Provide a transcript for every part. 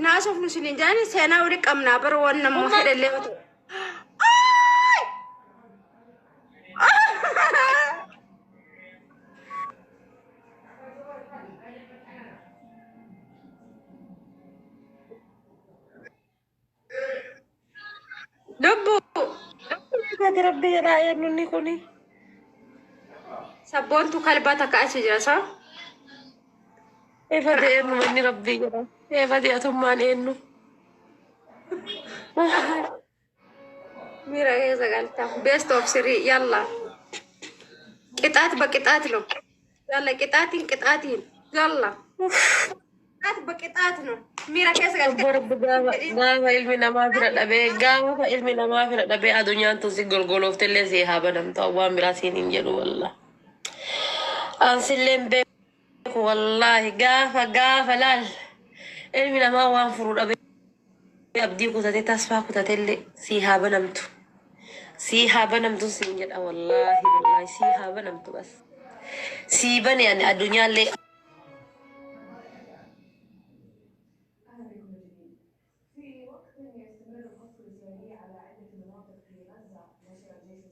Naasofnu isin hin jedhani seenaa wali qabnaa bara waan nama fedhellee yoo ta'u. Lubbu Ati rabbi jedhaa eenyunni kuni. Sabboontu kalbaa takka achi jira saa. Eefate eenyu manni rabbii jedha. Eefate atummaan eenyu. Miira keessa galta. Best of three yalla. ቅጣት በቅጣት ነው። ያለ ቅጣትን ቅጣትን ያላ ቅጣት በቅጣት ነው። Miira keessa galte. Obbo Rabbi gaafa gaafa ilmi namaa bira dhabee gaafa ilmi namaa bira dhabee addunyaan tun si golgolooftellee si haa banamtu waan biraa siin hin jedhu wallah. Ansillee hin beeku wallaahi gaafa gaafa laal ilmi namaa waan furuu dhabee abdii kutatee tasfaa kutatellee si haa banamtu. Si haa banamtu siin jedha wallaahi wallaahi si haa banamtu bas. Si bane ani addunyaallee.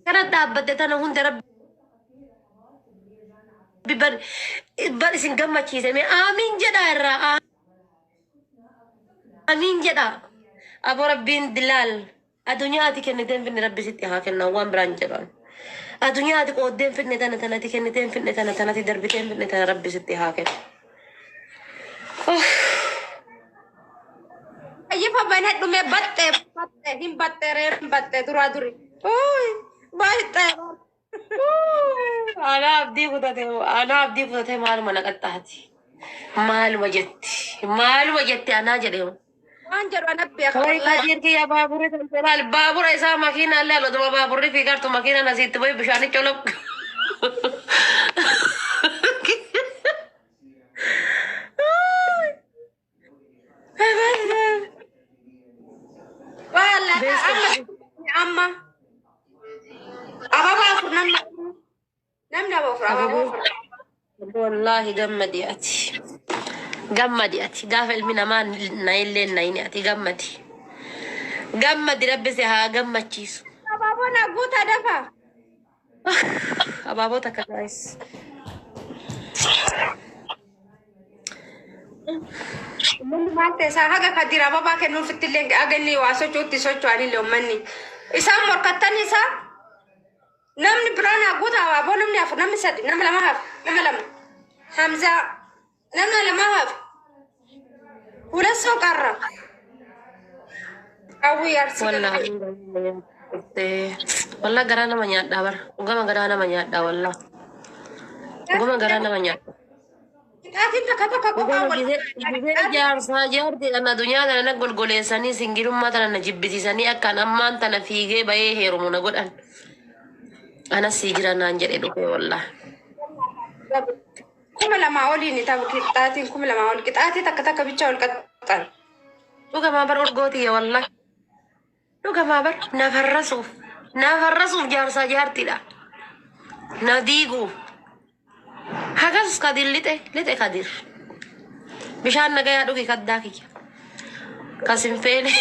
Kana dhaabbatte tana hunda rabbi bar bar isin gammachiise mee aamiin jedha irraa aamiin jedha. Aboo rabbiin dilaal addunyaa ati kenniteen finne rabbi sitti haa kennan waan biraan jedhan. Addunyaa ati qooddeen finne tana tana ati kenniteen finne tana tana ati darbiteen finne tana rabbi sitti haa kennu. Ayyifa banadhu mee baxxee baxxee hin baxxee ree hin baxxee duraa duri. Uuy baxxee. Anaa abdii kutate anaa abdii kutate maaluma na qaxxaati. Maaluma jetti maaluma jetti anaa jedhee. Waan jedhu ana beeka Wayi wallaahi. Kadir kiyya baabura kan laal baabura isaa makiina illee alotuma baaburri fiigartu makiinaan asitti bahi bishaanichi coloq. Wallaahi amma amma ababaa afur namni namni ababaa afur ababaa afur. Wallaahi gammadi ati. Gammadi ati gaafa ilmi namaa na illee nayini ati gammadi. Gammadi rabbi si haa gammachiisu. Abaaboo na guutaa dafa. Abaaboo takka guys. Uummanni maal ta'e isaa haga kadir ababaa kennuufitti illee haga inni waa socho'utti socho'anillee uummanni. Isaan morkattan isaa namni biraan haa guutaa abaaboo namni afur namni sadi nama lama hafe nama lama. Hamzaa nama lama hafe. ሁለት ሰው ቀረ። Hawwii arsii Wallaahi wallah garaa nama nyaadhaa bara dhugama garaa nama nyaadhaa wallah dhugama garaa nama nyaadha. Qixaatiin takka takka qofaa Dhugama wal gisee gisee jaarsaa jaartiidhaan addunyaa tana na golgoleessanii singilummaa tana na jibbisiisanii akkaan ammaan tana fiigee bahee heerumu na godhan. Anas sii jira naan jedhe dhufe wallah. 2000 oliin ta'u qixaatiin 2000 ol qixaatii takka takka bicha ol qaxxan. Dhugamaa bar urgootiyya wallah. Dhugamaa bar na farrasuuf na farrasuuf jaarsaa jaartiidha. Na diiguuf. Hagas kadir lixe lixe kadir. Bishaan nagayaa dhugi kaddaa kiyya. Kas hin feene.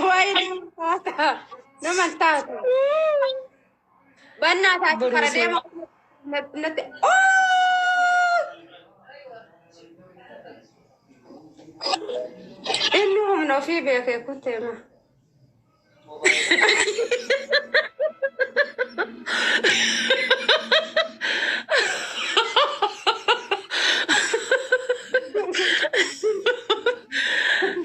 Waa'ee nama taata. Nama taata. Bannaa taate kara Boruu deema natti. Inni humna ofii beekee kuteema.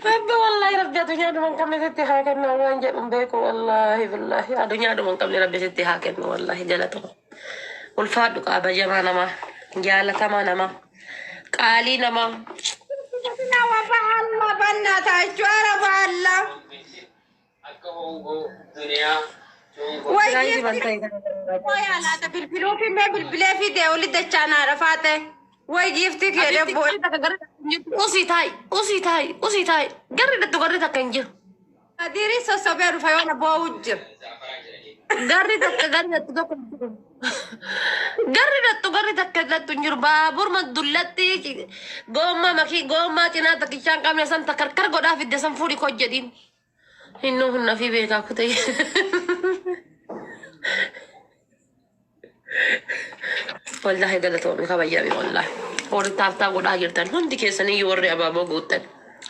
Rabbi wallahi rabbi addunyaa dhuma hin qabne sitti haa kennu waan jedhu hin beeku wallahi billahi addunyaa dhuma hin qabne rabbi sitti haa kennu wallahi jalatu. Ulfaadhu kabajamaa namaa jaalatamaa namaa qaalii namaa. Nama baalla bannaa taachuu ara baalla. Way Gaayisi giifti bantaa kana. way alaata bilbiluu fi mee bilbilee fi deewli dachaanaadha faate. Way giifti keedee Abitti boo'e. garri takka garri takka hin jirtu. Usii taa'i usii taa'i usii taa'i garri dhattu garri takka hin jiru. Kadirii sossobee dhufa yoona boo'u jira. Garri takka garri dattu tokko hin jiru. Garri dattu garri takka dattu hin jiru. Baaburma dullatti goommaa makii goommaa cinaa takkichaa hin qabne san karkar godhaa fidde san fuudhi koo jedhiin. Innuu humna fi beekaa kutee. Wallaahi galatoomi kabajame wallaahi. Warri taaftaa godhaa jirtan hundi keessaniyyuu warri abaaboo guuttan.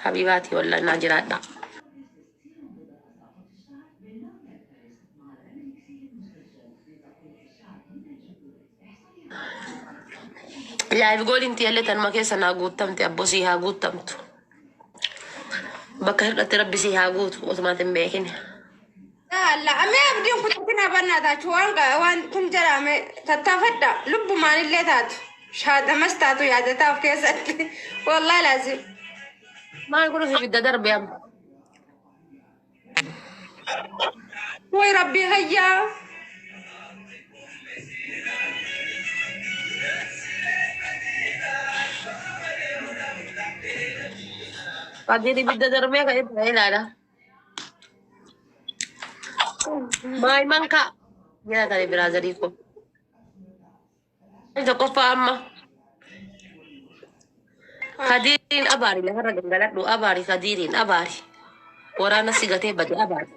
Habiibaatii wallaahi naa jiraadha. Live gooliin tiyallee tanuma keessa naa guuttamte abboo sii haa guuttamtu. Bakka hir'atte rabbi sii haa guutu otumaat hin beekin. Allah, amee abdiin kutatina bannaa taatu waan waan kun jedhame tattaafadha lubbumaan illee taatu shaadamas taatu yaadataa of keessatti wallahi laazim. Maal kun ibidda darbe amma. Way rabbii hayyaa. Qadir ibidda darbee kan itti ilaala. Maayiman kaa. Jira tani biraazarii koo. Tokkoffaa amma. Kadiiriin abaari lafarra gangaladhu abaari kadiiriin abaari. Waraana si gatee bade abaari.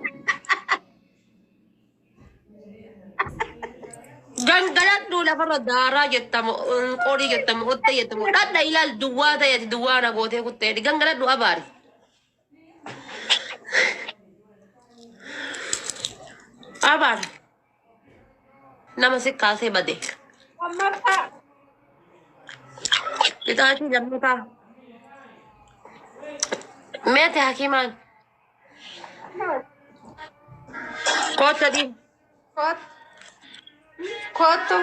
Gangaladhu lafarra daaraa jettamu qorii jettamu otta jettamu dhadha ilaal duwwaa ta'eeti duwwaa na gootee kutteeti gangaladhu abaari. Abaari. Nama si kaasee bade. Lammaffaa. Qixaatii lammataa. Meete hakiimaan. Kootta dhiib. Kottu.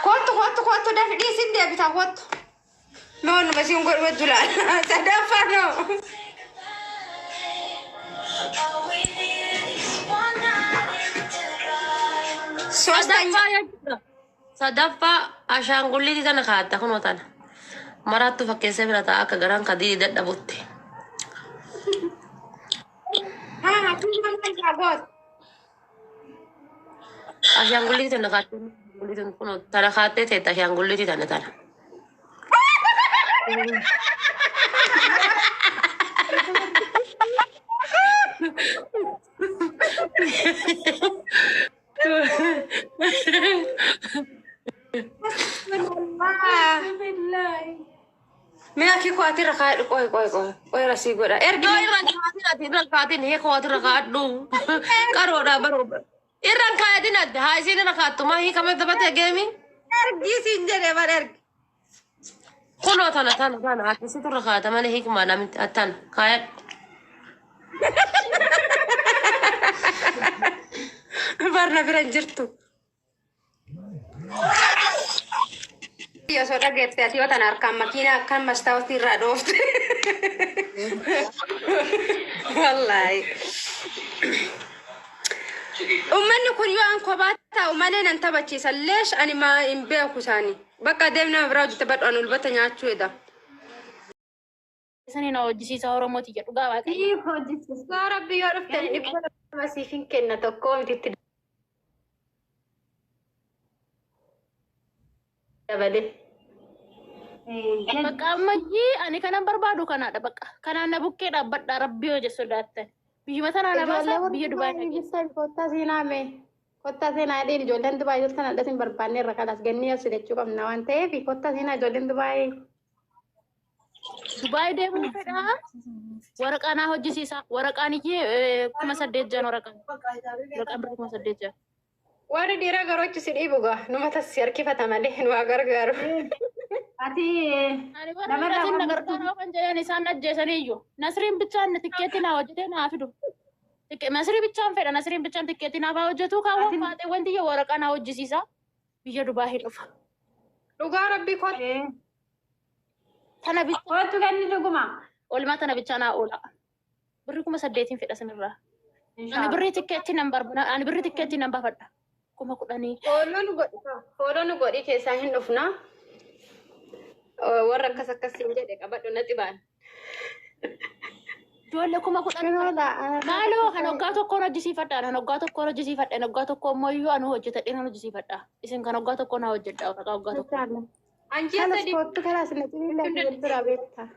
Kottu kottu kottu dafi dhiisin deebita kottu. Noon masiin godhu dulaan. Sadaffaa noo. Soostaanya. Sadaffaa jechuudha. Sadaffaa ashaangulliitii tana kaatta kunoo tana. Maraattu fakkeessee bira ta'a akka garaan kadiiri dadhabutti. Haa hakiimaan kan jaagoot. Ashaangulliitii tana kaattee ashaangulliitiin kunoo tana kaattee teetta ashaangulliitii tana tana. Mee akki koo ati irra kaadhu qoy qoy qoy qoy rasii godha. Ergi Yoo irraan kaatin ati irraan kaatin hiikoo ati irra kaadhu. Qaroodhaa baroo. Irraan kaatin ati haa isiin irra kaattu maa hiikame taphatee geemi. Ergi siin jedhee bar ergi. Kunoo tana tana tana akkasitu irra kaata malee hiikumaa namitti tana kaayadhu. Barna bira hin jirtu. Osoo dhageette ati yoo tana harkaan makiinaa akkan mastaawotii irraa dhoofte. Wallaahi. Uummanni kun yoo an kophaa taa'u malee nan taphachiisa. Leesh ani maa hin beeku isaanii. Bakka deemna nama biraa hojjete badhu an ulbata nyaachuu eda. Isanii na hojjisiisa Oromooti jedhu dhugaa Waaqayyo. Siif hojjechiisaa rabbi yoo dhufte 200 siif hin kenna tokko miti itti dabalee. Bakka ammayyii ani kanan barbaadu kanaadha bakka. Kanaan na bukkee dhaabbadhaa rabbi yoo jedhu sodaattan. Biyyuma tanaa na Ijoollee baasaa warri biyya Dubaay Dubaay na geessa. jirtan kottaa seenaa mee kottaa seenaa jedheen ijoolleen Dubaay jirtan addas hin barbaanne irra kanas gannii as fidachuu qabna waan ta'eef kottaa seenaa ijoolleen Dubaay. Dubaay deemuu fedhaa. Waraqaa naa hojjisiisa. Waraqaan iyyee 8,000 jaan waraqaan. Waraqaan birrii 8,000 jaan. Warri dhiiraa garuu achi si dhiibu gaa numa tassi harkifata malee nu haa gargaaru. Ati Ani warra namarraa dhiiraatiin na waan gargaaraa kan jedhan isaan ajjeesanii iyyuu. Nasriin bichaan tikkeetti naa hojjetee naa fidu. Nasrii bichaan fedha Nasriin bichaan tikkeetti naaf haa hojjetu kaawwan ati faaxee wanti iyyuu waraqaa naa hojjisiisa. Biyya Dubaay hin dhufa. Dhugaa rabbii kottu. Tana bichaa kottu kenni dhuguma. oolmaa tana bichaa naa oola. Birrii 8,000 fedha sinirraa. Ani Inshaallah. birrii tikkeetti nan barbaada. Ani birrii tikkeetti nan baafadha. 10,000. Fooloo nu godhi. Fooloo nu godhi keessaa hin dhufna. Warra akkas akkas siin jedhe qabadhu natti baan. Ijoollee 10,000. Yeroo Maaloo kan waggaa tokkoon hojjisiifadha. Kan waggaa tokkoon hojjisiifadha. Kan waggaa tokko ammoo iyyuu anuu hojjetadhee nan hojjisiifadha. Isin kan waggaa tokko naa hojjedha. Waraqaa waggaa tokko. Anjii Kanas sadii kootu kanas na cimillee bira beekta.